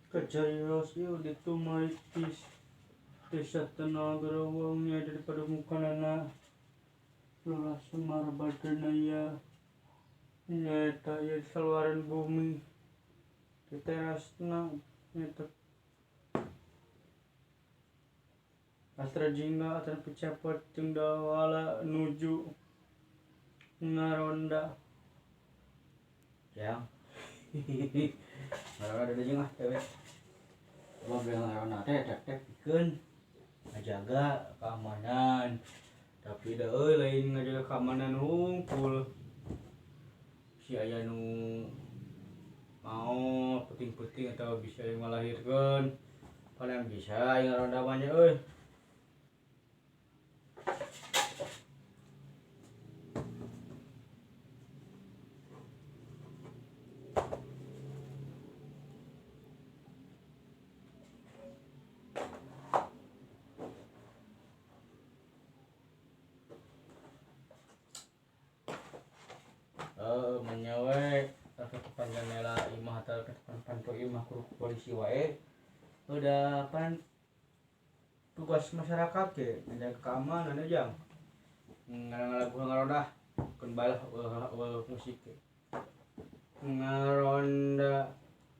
Kacarios ieu ditu maitis desa Tenaga nya daripada mukanana Lurah Semar Badranaya nyaeta ieu saluaran bumi di terasna nyaeta Astra Jingga ataupun Cepot jeung Dawala nuju ngaronda ya. Ngaronda ada jeung ah teh coba beli ngaronda teh teh teh pikeun ngajaga keamanan, tapi da euy lain ngajaga keamanan hungkul si aya nu mau penting-penting atau bisa yang melahirkan paling bisa yang ngaronda mah nya euy. Menyawe atau depan jendela imah atau ke depan panto imah kudu polisi wae udah pan tugas masyarakat ke menjaga keamanan aja ngarang lagu ngaronda keun bae lah musik ke ngaronda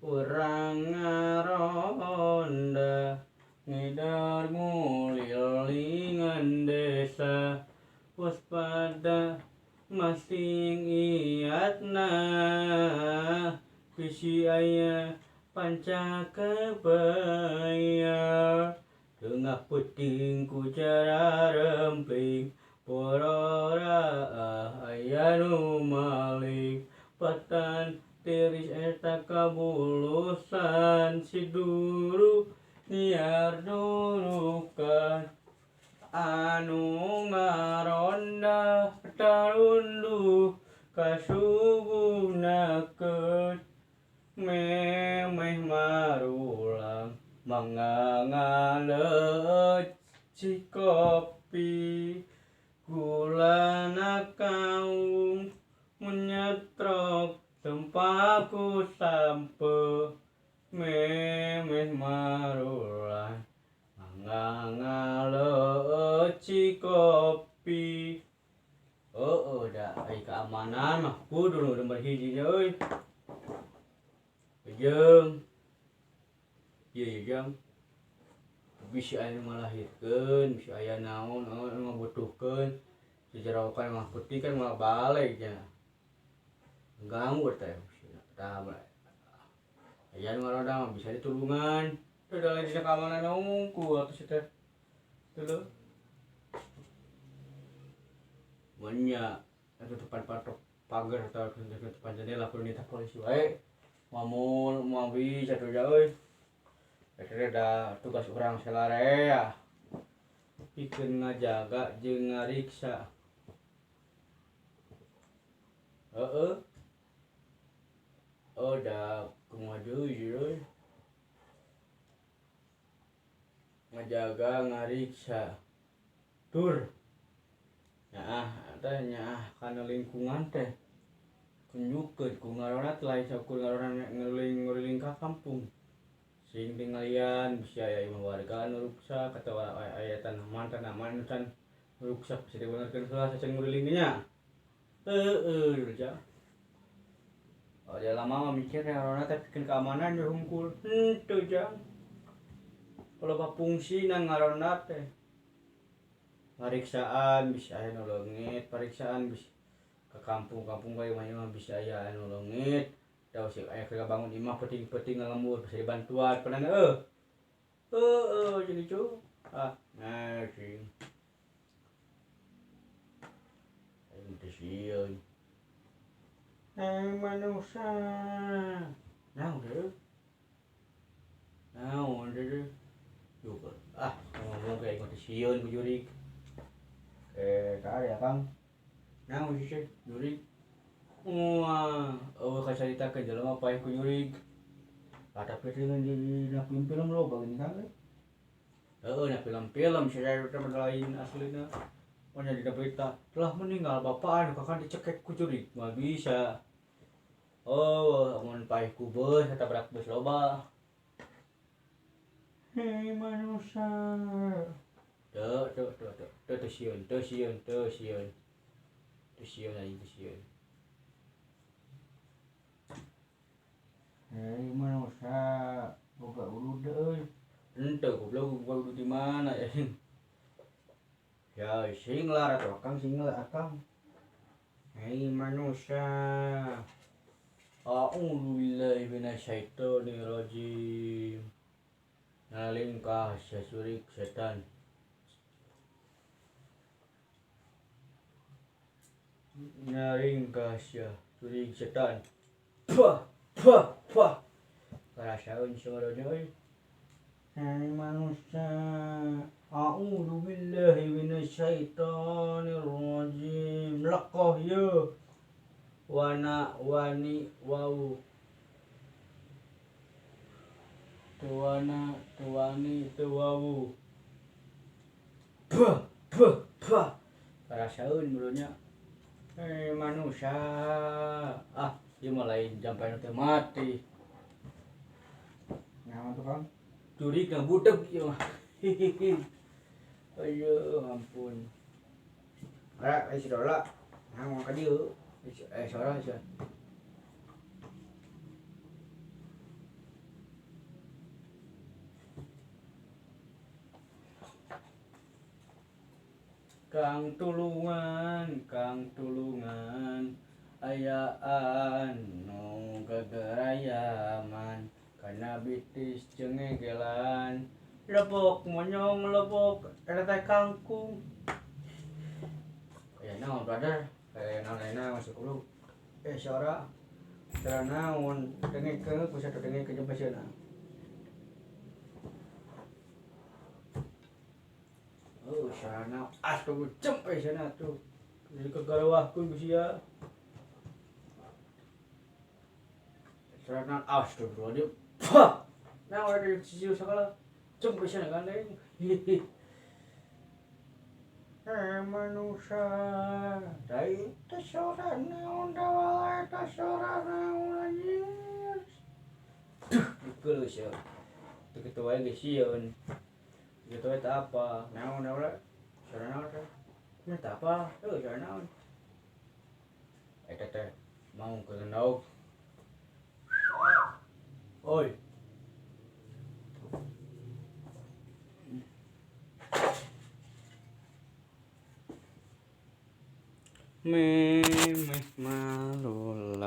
urang ngaronda ngidar ngulilingan desa waspada masing iatna bisi aya panca kebaya tengah peuting ku cara rempling porora aya nu maling patan tiris eta kabulusan si duru niar durukan anu ngaronda tarunduh kasugunakeun memeh marulang mangga ngaleut cikopi gulana kaung menyetrok tempaku sampe memeh marulang mangga ngaleut cikopi. Oh, da ai keamanan mah kudu nu nomor hiji euy. Jeung ieu jang bisi aya nu ngalahirkeun, bisi aya naon anu ngabutuhkeun jajarawakan mah peuting kan moal balik nya. Ganggu teh tah aya nu ngaronda mah bisa ditulungan. Teu da lain dina keamanan hungkul atuh si teh. Teu mun nya depan patok pagar atau depan jendela kudu nitah polisi wae. Mamul moal bisa tuh euy. Eta da tugas urang salarea pikeun ngajaga jeung ngariksa. Heeh. Oh da kumaha deui euy. Ngajaga ngariksa tur nyaah teh nyaah kana lingkungan teh tunjukkeun ku ngaronda teh lain saukur ngaronda nguriling ka kampung sing tinggalian bisi aya imah warga anu ruksak atawa aya tanaman-tanaman can ruksak bisa dibenerkeun heula sacan nguriling nya. Heueuh ja. Oh dia lama mah mikir ngaronda teh pikeun keamanan we hungkul. Henteu jang. Loba fungsina ngaronda teh. Pariksaan bisa aya nu leungit, pariksaan bisa ke kampung-kampung ka imah-imah bisa aya anu leungit, da usik aya keur ngabangun imah peuting-peuting ngalembur bisa dibantuan panan heueuh. Heueuh jadi cu. Ah, nah sing. Aing teh sieun. Manusia. Naon teh? Naon teh? Juga. Ah, ngomong kayak teh sieun ku jurig. Ka ya Kang. Naon sih teh jurig? Wah, eueuh kacaritakeun jelema paeh ku jurig. Ah, tapi teh dina film-film loba geuning Kang euy. Heueuh na film-film sia teh lain aslina. Pokoknya dina berita telah meninggal bapak anu kakak dicekek ku jurig. Moal bisa. Oh, amun paeh ku beus katabrak beus loba. Hei manusia. Teu teu teu teu teu teu sieun, teu sieun, teu sieun. Teu sieun aing teu sieun. Hei manusia, boga udud euy. Henteu goblok boga udud di mana ya. Ya singlar atuh akang singlar akang. Hei manusia. A'udzubillahi minasyaitonirrajim. Nalingkah sasurik setan. Nalingkah surik setan. Pah pah pah. Karasaeun suarana euy. Hei manusia. A'udzubillahi minasyaitonirrajim. Lekoh ye. Wana wani wau. Teu wana teu wani teu wawu. Pah pah pah. Karasaeun beureunnya. Hei manusia. Ah, ieu mah lain jampai nu teu mati. Naon tuh Kang? Curigna budeg ieu mah. Hihihi. Ayo ampun. Ara si Dola. Nah, mau ka dieu. Sora sia. Kang tulungan ayaan nu gagarayaman kana bitis jeung ngegelan lebok monyong lebok eta teh kangkung. Aya naon brother? Aya naon aya naon si kulo. Sora. Sora naon? Dengekeun ku satu dengekeun jeung pasieuna. Oh, sarana astuh cempe sana tuh. Jadi kegalawahkeun ku sia. Sarana astagfirullahaladzim. Pah! Nah, ada di sisi sakala. Cempe sana gandeng. Hihi. Manusia. Dai teh sora naon dawala eta sora naon anjir. Duh, dikeuleuh sia. Teu kitu wae geus sieun. Gitu eta apa? Naon dawala? Sora naon teh? Eta apa? Heuh, sora naon? Eta teh mau ke nauk. Oi. Memeh malulah.